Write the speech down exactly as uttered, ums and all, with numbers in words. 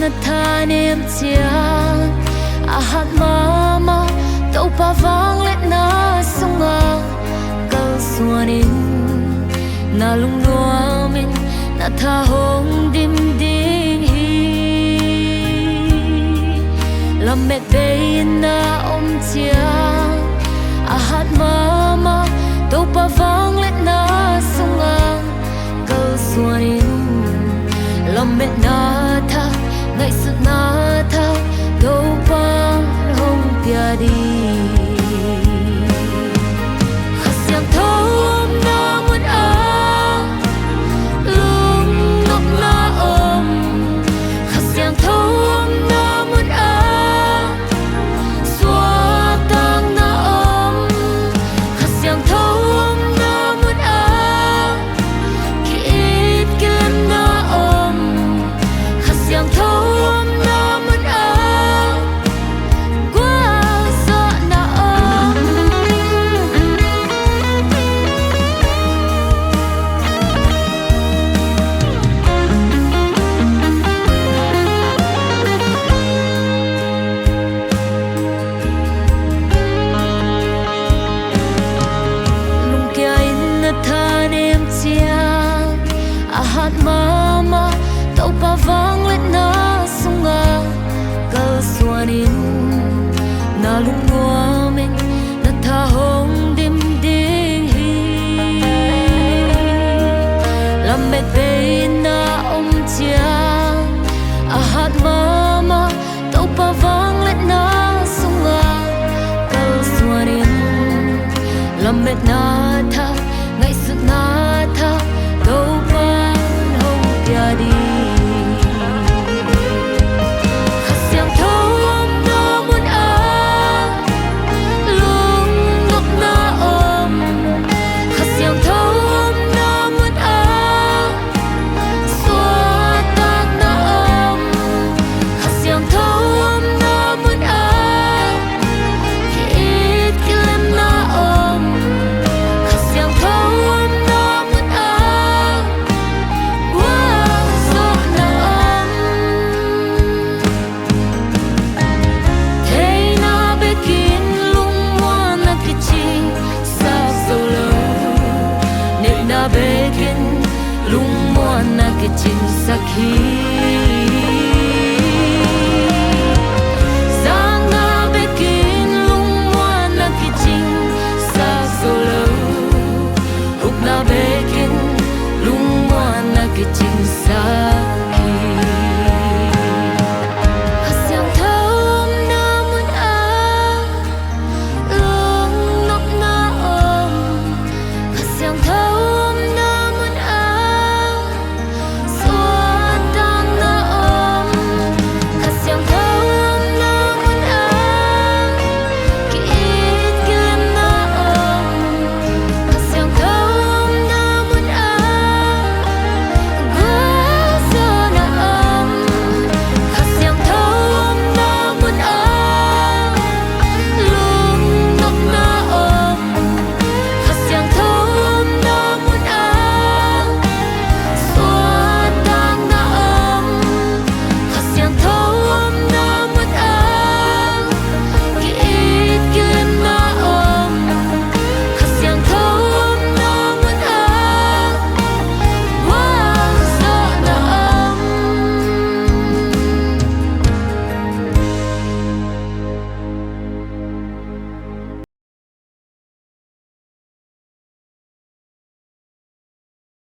Na thanem ciang a hat mahmah, Topa vangliatna sungah kalsuan in. Na lungnuam in na tha hong dim ding hi. Lamet bei-in na om ciang a hat mahmah, Topa vangliatna sungah kalsuan in. Lametna thak, ngaihsutna thak, Topa hong pia ding. Kha Siangtho omna mun ah lungnopna om. Kha Siangtho omna mun ah suahtakna om. Kha Siangtho omna mun ah ki-it kilemna om. Kha Siangtho omna mun ah gualzawhna om. Lungkia in na thanem ciang a hat mahmah, Topa vangliatna sungah kalsuan in. Na lungnuam in na tha hong dim ding hi. Lamet bei-in na om ciang a hat mahmah, Topa vangliatna sungah kalsuan in. Lametna thak, ngaihsutna thak, Topa hong pia ding. Kha Siangtho omna mun ah lungnopna om. Kha Siangtho omna mun ah suahtakna om. Kha Siangtho omna mun ah ki-it kilemna om. Kha Siangtho omna mun ah gualzawhna om. Theihna bekin lungmuanna kicingsak zo lo. Neihna bekin lungmuanna kicingsak hi. Zakna bekin lungmuanna kicingsak zo lo. Upna bekin lungmuanna kicing